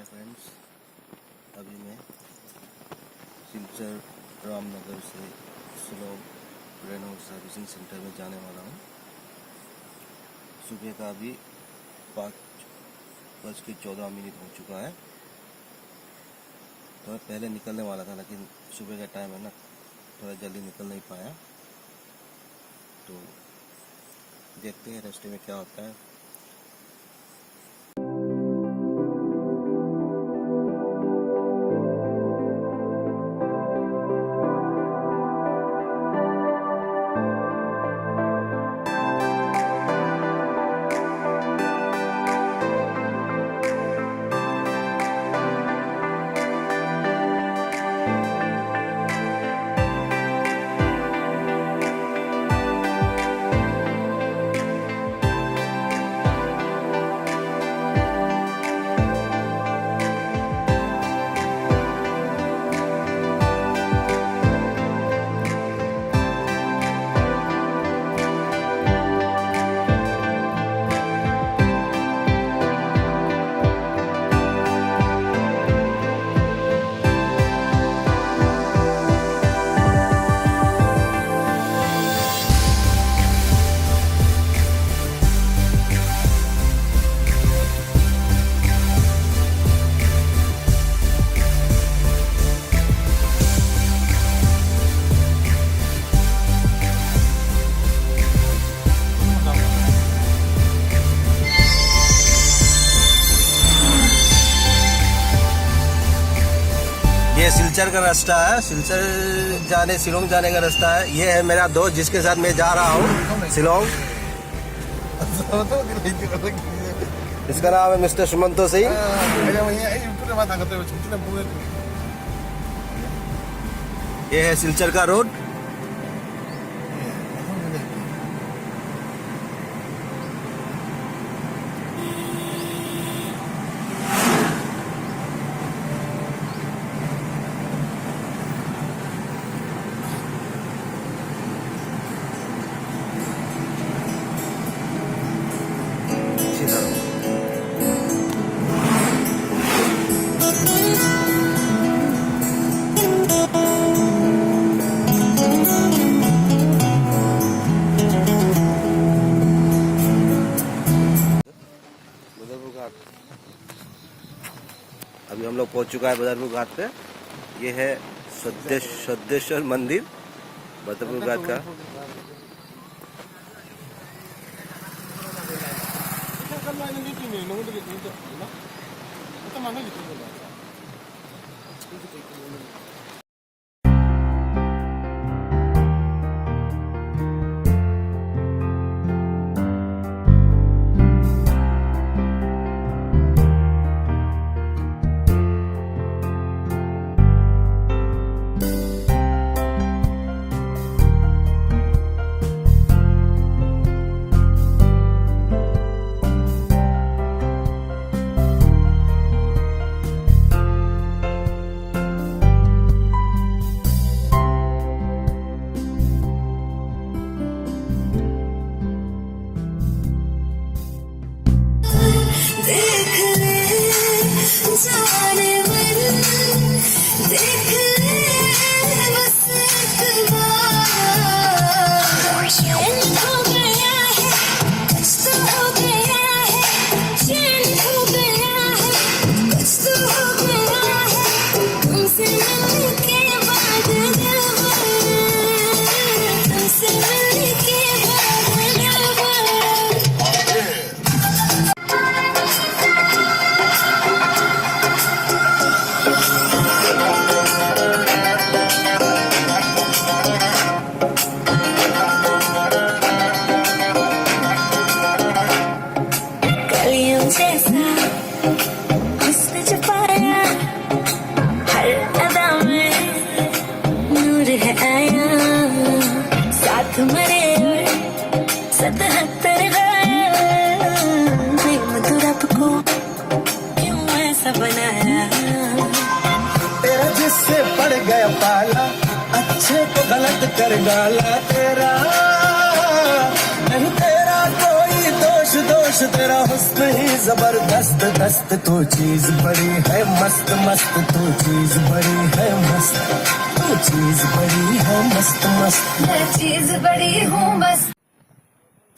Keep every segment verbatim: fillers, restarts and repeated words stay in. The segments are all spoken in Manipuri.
फ्रेंड्स, अभी मैं सिलचर रामनगर से शिलोंग रेनॉल्ट सर्विसिंग सेंटर में जाने वाला हूँ। सुबह का अभी पाँच बज के चौदह मिनट हो चुका है। तो मैं पहले निकलने वाला था, लेकिन सुबह का टाइम है ना, थोड़ा जल्दी निकल नहीं पाया। तो देखते हैं रास्ते में क्या होता है। ये सिलचर का रास्ता है, सिलचर जाने, शिलोंग जाने का रास्ता है। ये है मेरा दोस्त, जिसके साथ मैं जा रहा हूँ शिलोंग। इसका नाम है मिस्टर सुमंतो सिंह। ये है सिलचर का रोड। अभी हम लोग पहुंच चुका है बदरपुर घाट पे। ये है सद्देश-, सद्देश्वर मंदिर बदरपुर घाट का।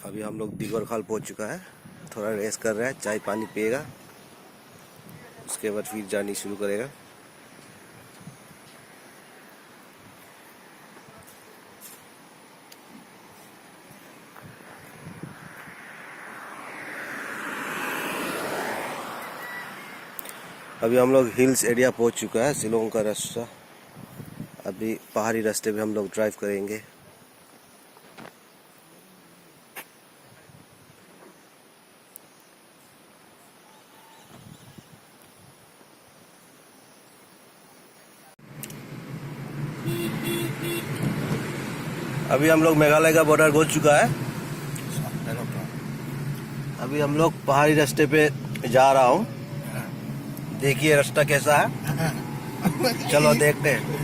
अभी हम लोग दिगोर खाल पहुंच चुका है। थोड़ा रेस्ट कर रहा है, चाय पानी पिएगा। उसके बाद फिर जर्नी शुरू करेगा। अभी हम लोग हिल्स एरिया पहुंच चुका है, शिलोंग का रास्ता। अभी पहाड़ी रास्ते पे हम लोग ड्राइव करेंगे। अभी हम लोग मेघालय का बॉर्डर पहुंच चुका है। अभी हम लोग पहाड़ी रास्ते पे जा रहा हूँ। देखिए रास्ता कैसा है। चलो देखते हैं।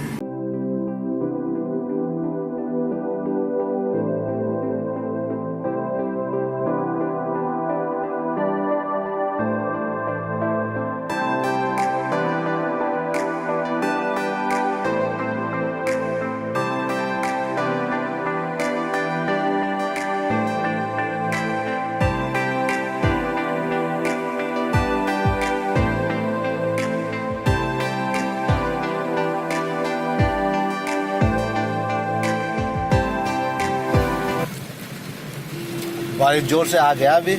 बारिश जोर से आ गया अभी।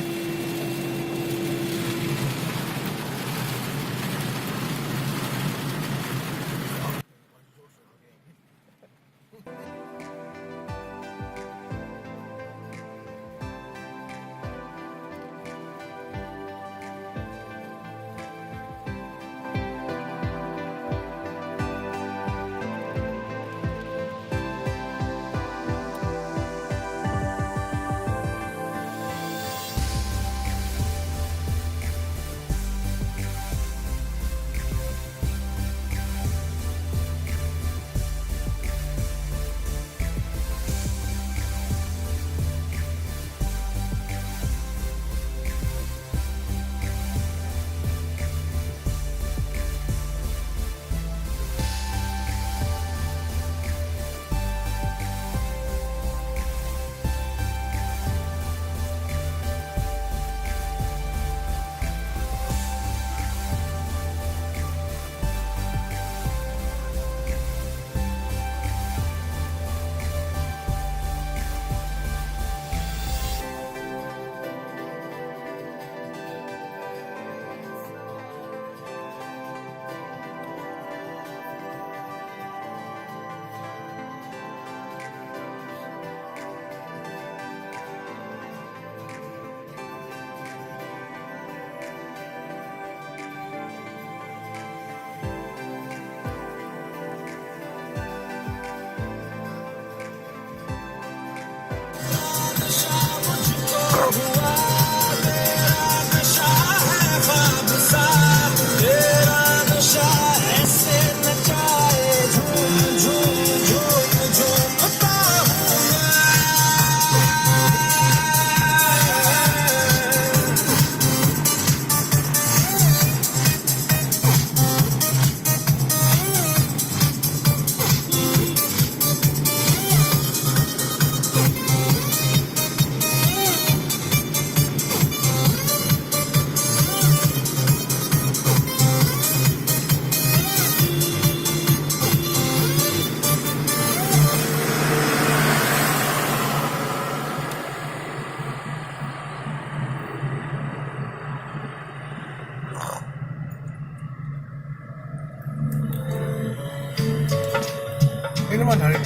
Ini mah dari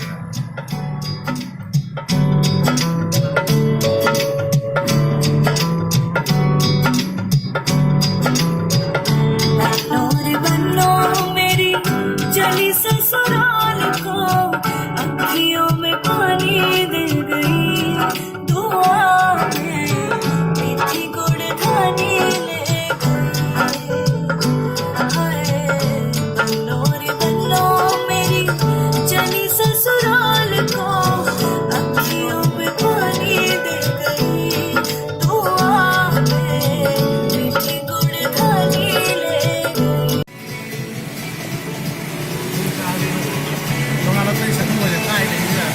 ꯅꯣꯡꯉꯥꯜꯂꯛꯄꯩ ꯁꯛꯈꯪ ꯑꯣꯏꯅ ꯀꯥꯏꯗꯒꯤꯅ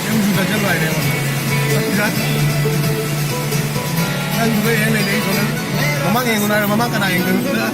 ꯌꯨꯝꯁꯨ ꯆꯪꯁꯤꯜꯂꯣ ꯍꯥꯏꯔꯦꯕ꯫ ꯅꯪꯁꯨ ꯂꯣꯏ ꯍꯦꯛ ꯂꯩꯔꯦ, ꯑꯩ ꯁꯣꯝꯗ ꯃꯃꯥꯡ ꯌꯦꯡꯉꯨ ꯍꯥꯏꯔ ꯃꯃꯥꯡ ꯀꯅꯥ ꯌꯦꯡꯗꯣꯏꯅꯣ?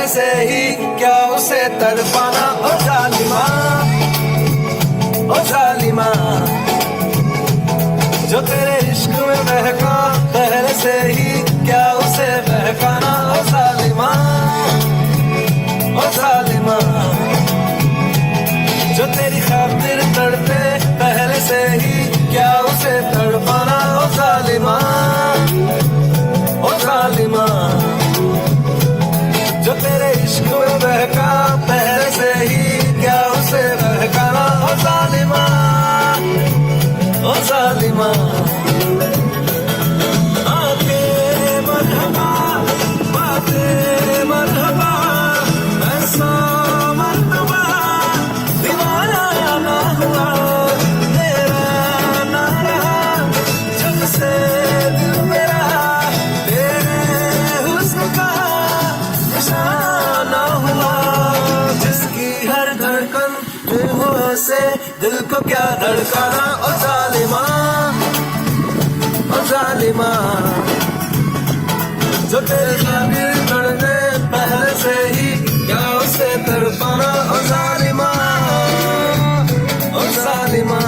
से ही क्या उसे तड़पाना, ओ जालिमा, ओ जालिमा। जो तेरे इश्क में बहका पहले से ही, क्या उसे बहकाना, ओ जालिमा, ओ जालिमा। जो तेरी खातिर तड़पे पहले से ही, क्या उसे तड़पाना, ओ जालिमा, ओ जालिमा। जो तेरे इश्क में बहका पहले से ही, क्या उसे बहकाना, ओ जालिमा, ओ जालिमा। आके मरहबा, बाते मरहबा, ऐसा मरतबा, दीवाना ना हुआ, तेरा ना रहा, जब से दिल मेरा तेरे हुस्न का निशाना हुआ। जिसकी हर धड़कन दिल हुए से, दिल को क्या धड़काना, ओ जालिमा, ओ जालिमा। जो तेरे खातिर तड़पे पहले से ही, क्या उसे तड़पाना, ओ जालिमा, ओ जालिमा।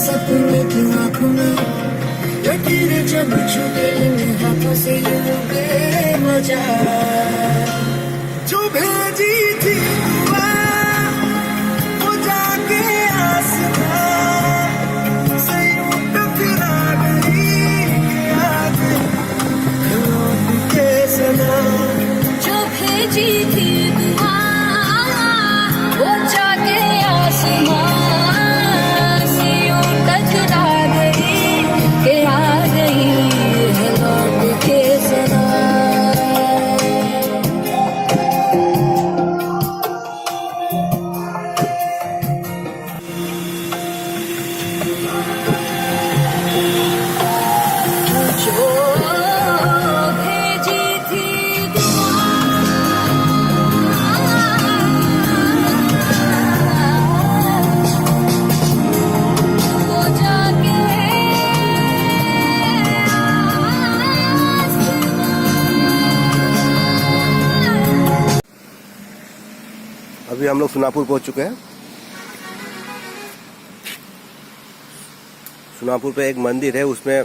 अपने की आंखों में लकीरें जब छुपे इन हाथों से यूं बेमजा। जो भेजी थी दुआ, वो जाके आसमां से यूं टकरा गई। याद लौट के सनम, जो भेजी थी दुआ, वो जाके आसमां से यूं टकरा गई, के आ गई है लौट के सनम। अभी हम लोग सुनापुर पहुंच चुके हैं। सुनापुर पे एक मंदिर है, उसमें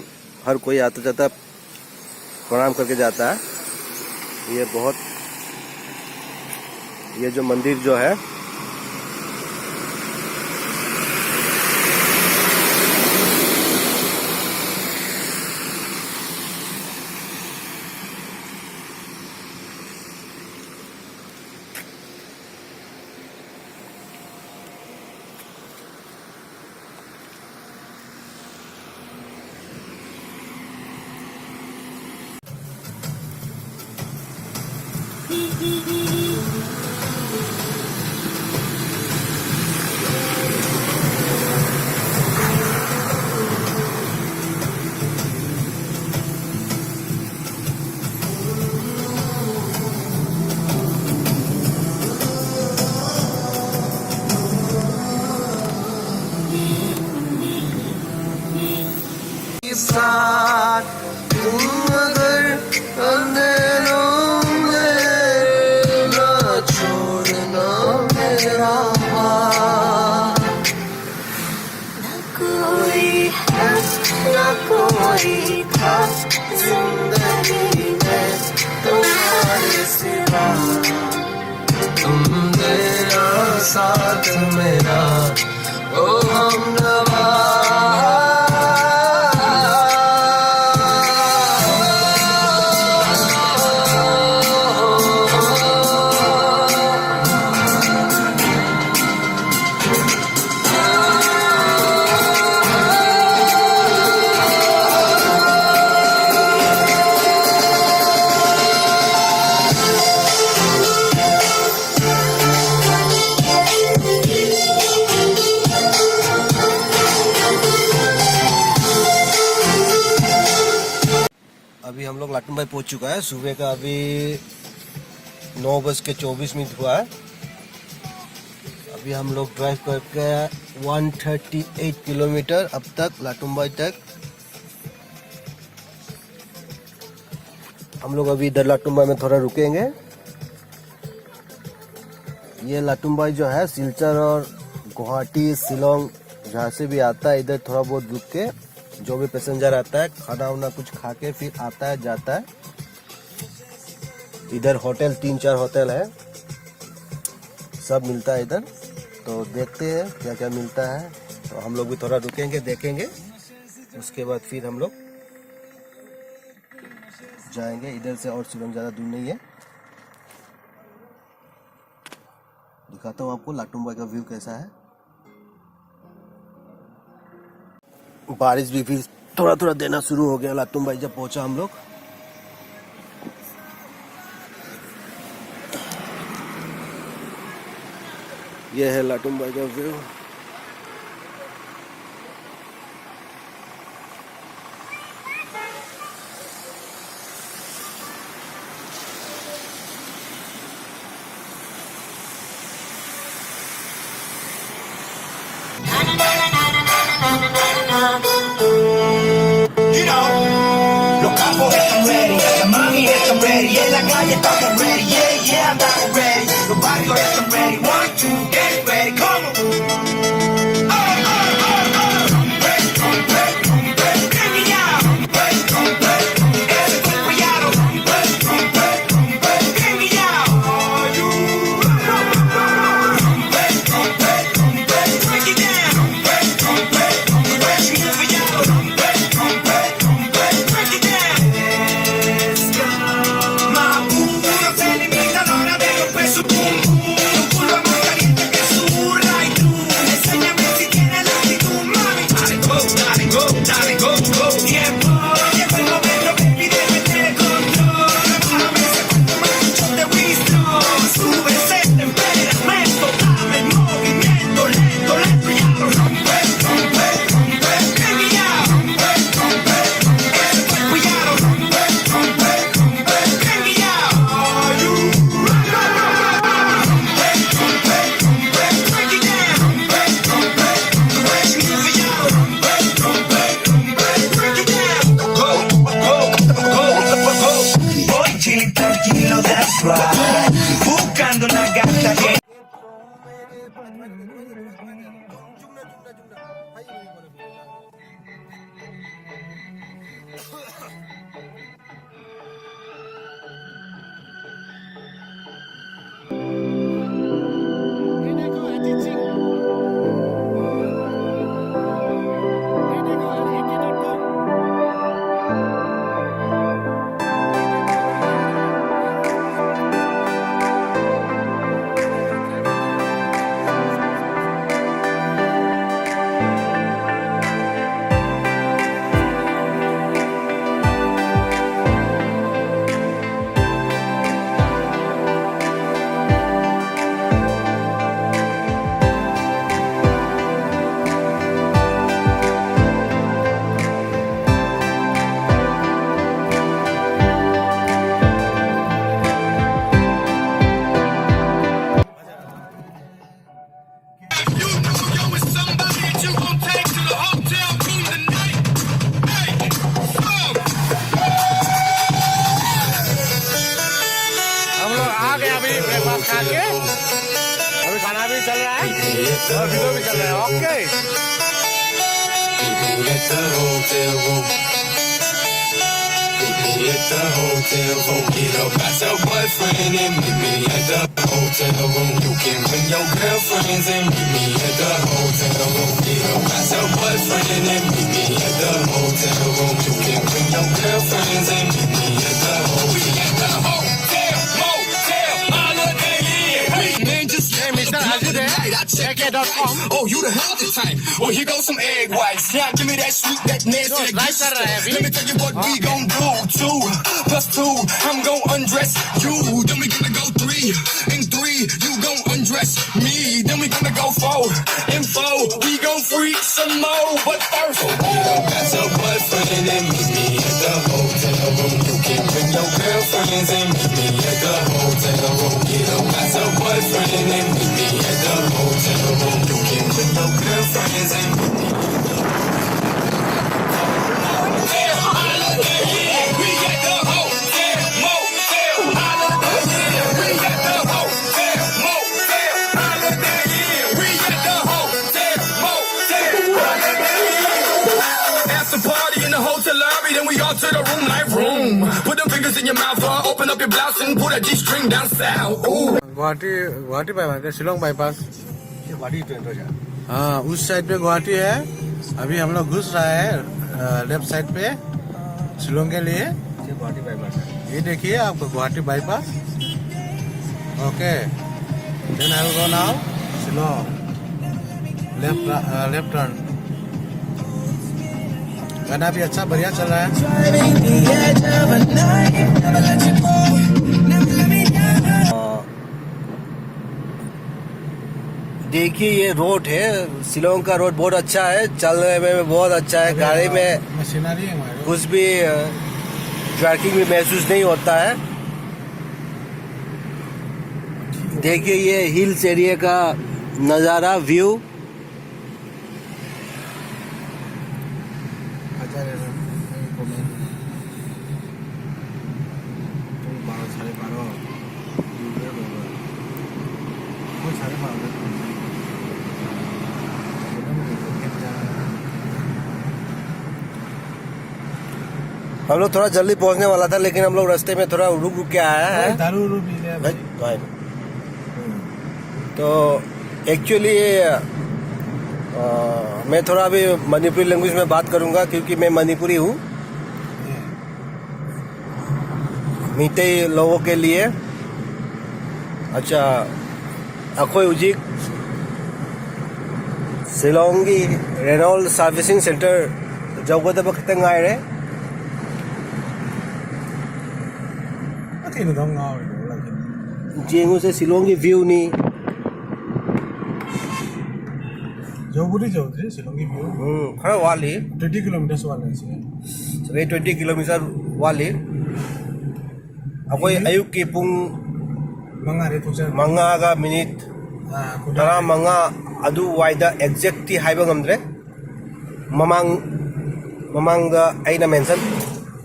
हर कोई आता जाता प्रणाम करके जाता है। ये बहुत, ये जो मंदिर जो है, साथ तुम अगर अंधेरों में ना छोड़ना मेरा हाथ। ना कोई था जिंदगी में तुम्हारे सिवा। तुम मेरा साथ मेरा, ओ हमनवा। अभी हम लोग लाटुम्बाई पहुंच चुका है। सुबह का अभी नौ बज के चौबीस मिनट हुआ है। अभी हम लोग ड्राइव करके वन थर्टी एट किलोमीटर अब तक लाटुम्बाई तक। हम लोग अभी इधर लाटुम्बाई में थोड़ा रुकेंगे। ये लाटुम्बाई जो है, सिलचर और गुवाहाटी, शिलोंग, जहाँ से भी आता है, इधर थोड़ा बहुत रुक के, जो भी पैसेंजर आता है, खाना वाना कुछ खा के फिर आता है, जाता है। इधर होटल, तीन चार होटल है, सब मिलता है इधर। तो देखते हैं क्या क्या मिलता है। तो हम लोग भी थोड़ा रुकेंगे, देखेंगे, उसके बाद फिर हम लोग जाएंगे। इधर से और शिलोंग ज़्यादा दूर नहीं है। दिखाता हूँ आपको लाटुम्बाई का व्यू कैसा है। बारिश भी फिर थोड़ा थोड़ा देना शुरू हो गया लाटुम्बाई जब पहुंचा हम लोग। ये है लाटुम्बाई का view. You know, los capos están ready, la mami está ready, en la calle estamos ready, yeah, yeah, estamos ready, los barrios están ready, one, two, get ready, come on. Go, dale, go, go, tiempo. Llegó el momento, baby, de meter el control. Bájame ese cuento, machuchote, wistro. Sube ese temperamento, dame el movimiento, lento, lento, y ahora rompe, rompe, rompe, baby, ya. Rompe, rompe, rompe, ese cuerpo ya lo rompe, rompe, rompe, baby, ya. Are you ready? Rompe, rompe, rompe, break it down. Rompe, rompe, rompe, move it, ya. Voy chilling tranquilo, that's right. Buscando una gata que हम लोग आ गए अभी ब्रेकफास्ट खा के। अभी खाना भी चल रहा है और वीडियो भी चल रहा है। Okay. Meet me at the hotel room. Meet me at the hotel room. Get up, got your boyfriend and meet me at the hotel room. You can bring your girlfriends and meet me at the hotel room. Get up, got your boyfriend and meet me at the hotel room. You can bring your girlfriends and meet me at the hotel. We at the hotel, motel, Holiday Inn. Hey, man, just Hey, mister, are you there? Check it dot com. Oh, you the healthy type. Oh, here goes some egg whites. Now give me that sweet, that nasty, that rice कर रहा है अभी। Let me tell you what we gon' do. Two plus two, I'm gon' undress you. Then we gonna go three and three, you gon' undress me. Then we gonna go four and four, we gon' freak some more. But first, oh, you don't got your boyfriend and meet me at the hotel room. You can bring your girlfriends and meet me at the hotel room. You don't got your boyfriend and meet me at the hotel room. You can bring your girlfriends and meet me at the hotel. Holiday Inn, we at the hotel, motel. Holiday Inn, we at the hotel, motel. Holiday Inn, we at the hotel, motel. Holiday Inn. After party in the hotel lobby, then we all to the room like room. Put them fingers in your mouth, uh, open up your blouse and pull that G string down south. Ooh. Guwahati Guwahati bypass क्या, शिलोंग बाईपास। ये गुवाहाटी ट्रेन तो जा हाँ, उस साइड पे गुवाहाटी है। अभी हम लोग घुस रहा है लेफ्ट साइड पे शिलोंग के लिए। ये गुवाहाटी बाईपास है। ये देखिए आपको Guwahati bypass. Okay, then I will go now Shillong. Left left turn. गाना भी अच्छा बढ़िया चल रहा है। देखिए, ये रोड है, शिलोंग का रोड बहुत अच्छा है, चलने में बहुत अच्छा है। गाड़ी में मशीनरी है हमारे। कुछ भी जर्किंग भी महसूस नहीं होता है। देखिए, ये हिल्स एरिया का नज़ारा, व्यू। हम लोग थोड़ा जल्दी पहुंचने वाला था, लेकिन हम लोग रास्ते में थोड़ा रुक रुक के आया है। दारू उरू पी लिया भाई। भाई। तो एक्चुअली मैं थोड़ा अभी मणिपुरी लैंग्वेज में बात करूंगा, क्योंकि मैं मणिपुरी हूँ। मीते लोगों के लिए। अच्छा, अखोई उजिक। ꯁꯤꯂꯣꯡꯒꯤ ꯔꯦꯅꯣꯜ ꯁꯥꯔꯚꯤꯁꯤꯡ ꯁꯦꯟꯇꯔ ꯌꯧꯒꯗꯕ ꯈꯛꯇ ꯉꯥꯏꯔꯦ꯫ ꯀꯩꯅꯣꯗ ꯉꯥꯎꯔꯤꯗꯣ ꯂꯥꯛꯀꯦ꯫ ꯌꯦꯡꯉꯨꯁꯦ, ꯁꯤꯂꯣꯡꯒꯤ ꯚ꯭ꯌꯨꯅꯤ꯫ ꯌꯧꯕꯨꯗꯤ ꯌꯧꯗ꯭ꯔꯤ ꯁꯤꯂꯣꯡꯒꯤ ꯚ꯭ꯌꯨ꯫ ꯎꯝ, ꯈꯔ ꯋꯥꯠꯂꯤ꯫ Twenty kilometers ꯋꯥꯠꯂꯦ ꯁꯤꯗ꯫ ꯁꯤꯗꯩ twenty kilometer ꯋꯥꯠꯂꯤ꯫ ꯑꯩꯈꯣꯏ ꯎꯝ꯫ ꯑꯌꯨꯛꯀꯤ ꯄꯨꯡ ꯃꯉꯥꯗꯩ ꯊꯣꯛꯆꯔꯛꯄ꯫ ꯃꯉꯥꯒ ꯃꯤꯅꯤꯠ ꯑꯥ, ꯀꯨꯟꯊ꯭ꯔꯥ꯫ ꯇꯔꯥꯃꯉꯥ ꯑꯗꯨꯋꯥꯏꯗ, exact ꯇꯤ ꯍꯥꯏꯕ ꯉꯝꯗ꯭ꯔꯦ꯫ ꯃꯃꯥꯡ, ꯃꯃꯥꯡꯗ ꯑꯩꯅ mention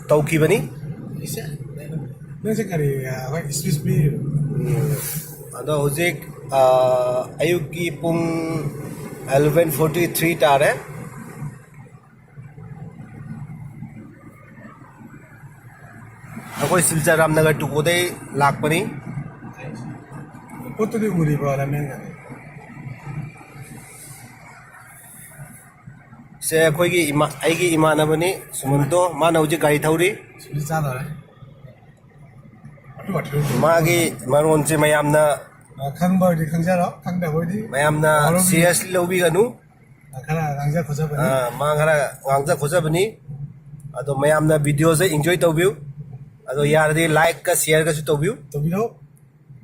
ꯇꯧꯈꯤꯕꯅꯤ꯫ ꯏꯁꯦ, ꯅꯪꯁꯦ ꯀꯔꯤ, ꯑ, ꯍꯣꯏ, speech ꯄꯤꯔꯤꯕ? ꯎꯝ꯫ ꯑꯗꯣ ꯍꯧꯖꯤꯛ, ꯑ, ꯑꯌꯨꯛꯀꯤ ꯄꯨꯡ eleven forty three ꯇꯥꯔꯦ꯫ ꯑꯩꯈꯣꯏ ꯁꯤꯜꯆꯔ ꯔꯥꯝꯅꯒꯔ ꯇꯨꯀꯣꯗꯩ ꯂꯥꯛꯄꯅꯤ꯫ ꯄꯣꯠꯇꯨꯗꯤ ꯎꯔꯤꯕ꯭ꯔꯣ, ꯂꯝꯕꯦꯟꯒ? ꯁꯦ ꯑꯩꯈꯣꯏꯒꯤ ꯏꯃꯥ-, ꯑꯩꯒꯤ ꯏꯃꯥꯟꯅꯕꯅꯤ ꯁꯨꯃꯟꯇꯣ, ꯃꯥꯅ ꯍꯧꯖꯤꯛ ꯒꯥꯔꯤ ꯊꯧꯔꯤ꯫ ꯁꯤꯗꯤ ꯆꯥꯗꯧꯔꯦ꯫ ꯃꯥꯒꯤ ꯃꯔꯣꯟꯁꯦ ꯃꯌꯥꯝꯅ, ꯑ, ꯈꯪꯕ ꯑꯣꯏꯗꯤ ꯈꯪꯖꯔꯣ, ꯈꯪꯗꯕ ꯑꯣꯏꯗꯤ ꯃꯌꯥꯝꯅ ꯋꯥꯔꯧꯕꯤꯒꯅꯨ꯫ Seriously ꯂꯧꯕꯤꯒꯅꯨ꯫ ꯑ, ꯈꯔ ꯉꯥꯡꯖ ꯈꯣꯠꯆꯕꯅꯤ꯫ ꯑ, ꯃꯥ ꯈꯔ ꯉꯥꯡꯖ ꯈꯣꯠꯆꯕꯅꯤ꯫ ꯑꯗꯣ ꯃꯌꯥꯝꯅ video ꯁꯦ enjoy ꯇꯧꯕꯤꯌꯨ꯫ ꯑꯗꯣ ꯌꯥꯔꯗꯤ like ꯀ share ꯒꯁꯨ ꯇꯧꯕꯤꯌꯨ꯫ ꯇꯧꯕꯤꯔꯣ꯫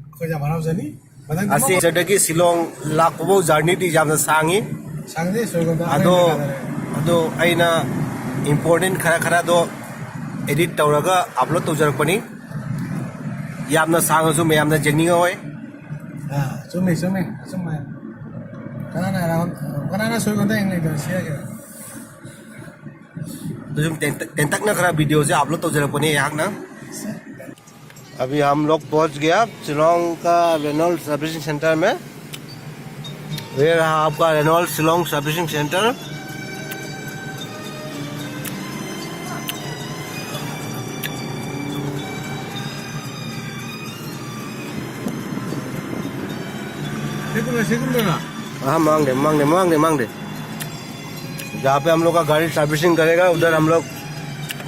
ꯑꯩꯈꯣꯏ ꯌꯥꯝ ꯍꯔꯥꯎꯖꯅꯤ꯫ ꯃꯊꯪꯗꯤ ꯑꯁꯤ ꯁꯤꯗꯒꯤ ꯁꯤꯂꯣꯡ ꯂꯥꯛꯄꯐꯥꯎ journey ꯗꯤ ꯌꯥꯝꯅ ꯁꯥꯡꯉꯤ꯫ ꯁꯥꯡꯗꯦ, ꯁꯣꯏꯕꯝꯗ ꯑꯗꯣ, ꯑꯩꯈꯣꯏꯅ ꯀꯥꯟꯅꯔꯦ꯫ ꯑꯗꯣ ꯑꯩꯅ important ꯈꯔ ꯈꯔꯗꯣ edit ꯇꯧꯔꯒ upload ꯇꯧꯖꯔꯛꯄꯅꯤ꯫ ꯌꯥꯝꯅ ꯁꯥꯡꯉꯁꯨ ꯃꯌꯥꯝꯅ ꯌꯦꯡꯅꯤꯡꯉꯛꯑꯣꯏ꯫ ꯑꯥ, ꯆꯨꯝꯃꯤ, ꯆꯨꯝꯃꯤ, ꯑꯆꯨꯝꯕ ꯍꯥꯏ꯫ ꯀꯅꯥꯅ ꯍꯔꯥꯎ-, ꯀꯅꯥꯅ ꯁꯣꯏꯕꯝꯗ ꯌꯦꯡꯂꯩꯗꯣ ꯁꯤ ꯍꯥꯏꯒꯦ? ꯑꯗꯨ ꯁꯨꯝ ꯇꯦꯟꯇꯛ-, ꯇꯦꯟꯇꯛꯅ ꯈꯔ video ꯁꯦ upload ꯇꯧꯖꯔꯛꯄꯅꯤ ꯑꯩꯍꯥꯛꯅ꯫ अभी हम लोग पहुंच गया शिलोंग का रेनॉल्ट सर्विसिंग सेंटर में। ये रहा आपका रेनॉल्ट शिलोंग सर्विसिंग सेंटर। देखो ना, देखो ना। हाँ, मांग दे, मांग दे, मांग दे, मांग दे। जहाँ पे हम लोग का गाड़ी सर्विसिंग करेगा, उधर हम लोग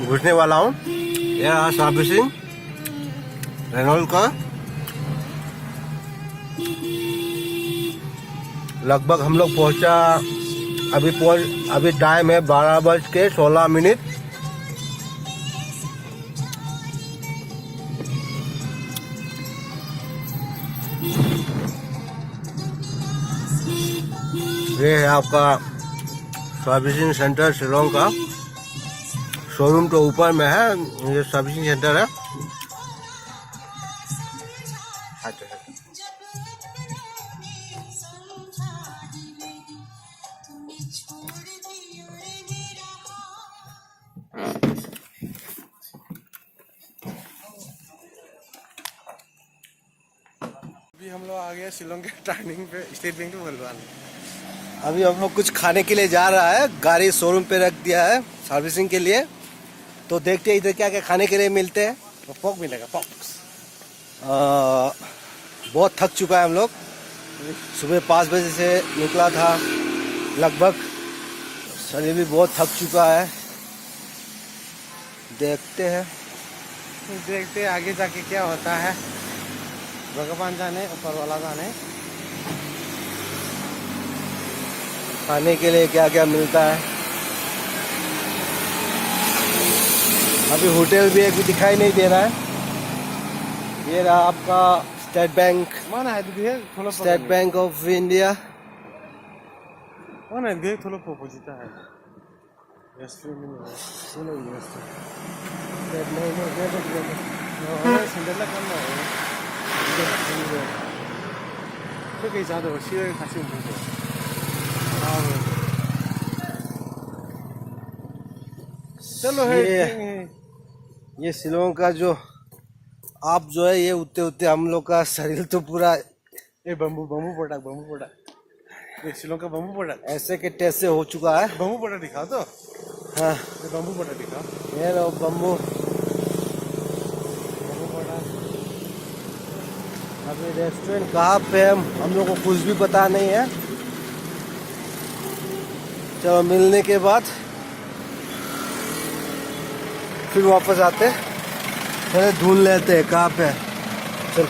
घुसने वाला हूँ। ये रहा सर्विसिंग रेनॉल्ट का। लगभग हम लोग पहुंचा, अभी पहुंच अभी टाइम है बारह बज के सोलह मिनट। ये है आपका सर्विसिंग सेंटर शिलोंग का। शोरूम तो ऊपर में है, ये सर्विसिंग सेंटर है। अच्छा। अभी हम लोग आ गए शिलोंग के टर्निंग पे, स्टेट बैंक तो बोलवा। अभी हम लोग कुछ खाने के लिए जा रहा है, गाड़ी शोरूम पे रख दिया है सर्विसिंग के लिए। तो देखते हैं इधर क्या क्या खाने के लिए मिलते हैं। तो पोक मिलेगा, पोक। बहुत थक चुका है हम लोग, सुबह पाँच बजे से निकला था लगभग। शरीर भी बहुत थक चुका है। देखते हैं। देखते हैं आगे जाके क्या होता है, भगवान जाने, ऊपर वाला जाने। खाने के लिए क्या क्या मिलता है। अभी होटल भी एक भी दिखाई नहीं दे रहा है। ये रहा आपका स्टेट बैंक। माना है दीदी है थोड़ा स्टेट बैंक ऑफ इंडिया। माना है दीदी थोड़ा पोपोजिता है। रेस्टोरेंट में नहीं है। सुनो ये रेस्टोरेंट। नहीं नहीं, दे दो, दे दो। हाँ, सिंड्रेला कम ना हो। तो कहीं ज्यादा हो, सीधे खासी में पूछो। हाँ, चलो है। ये शिलोंग का जो आप जो है, ये उतने उतने हम लोग का शरीर तो पूरा। ये bamboo, bamboo product, bamboo product. ये शिलोंग का बम्बू प्रोडक्ट। ऐसे के तैसे हो चुका है। बम्बू प्रोडक्ट दिखाओ तो। हाँ। ये बम्बू प्रोडक्ट दिखाओ। ये लो बम्बू। Bamboo product. अभी रेस्टोरेंट कहाँ पे है, हम लोग को कुछ भी पता नहीं है। चलो, मिलने के बाद फिर वापस आते हैं, पहले ढूंढ लेते हैं कहाँ पे है। चल।